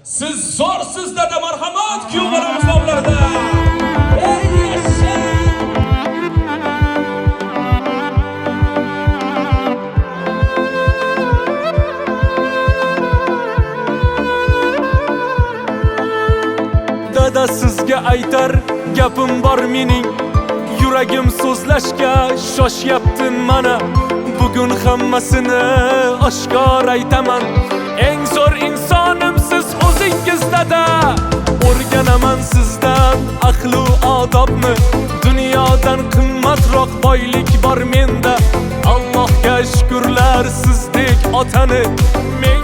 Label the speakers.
Speaker 1: Siz zo'rsiz, dada, marhamat, kuyov bolamiz nomlarida. Ey yasha!
Speaker 2: Dada, sizga aytar gapim bor mening. Yuragim so'zlashga shoshyapti mana. Bugun hammasini oshkor aytaman. Eng zo'r insonimsiz o'zingiz, dada. O'rganaman sizdan aqlu odobni. Dunyodan qimmatroq boylik bor menda. Allohga shukurlar sizdek otani. Men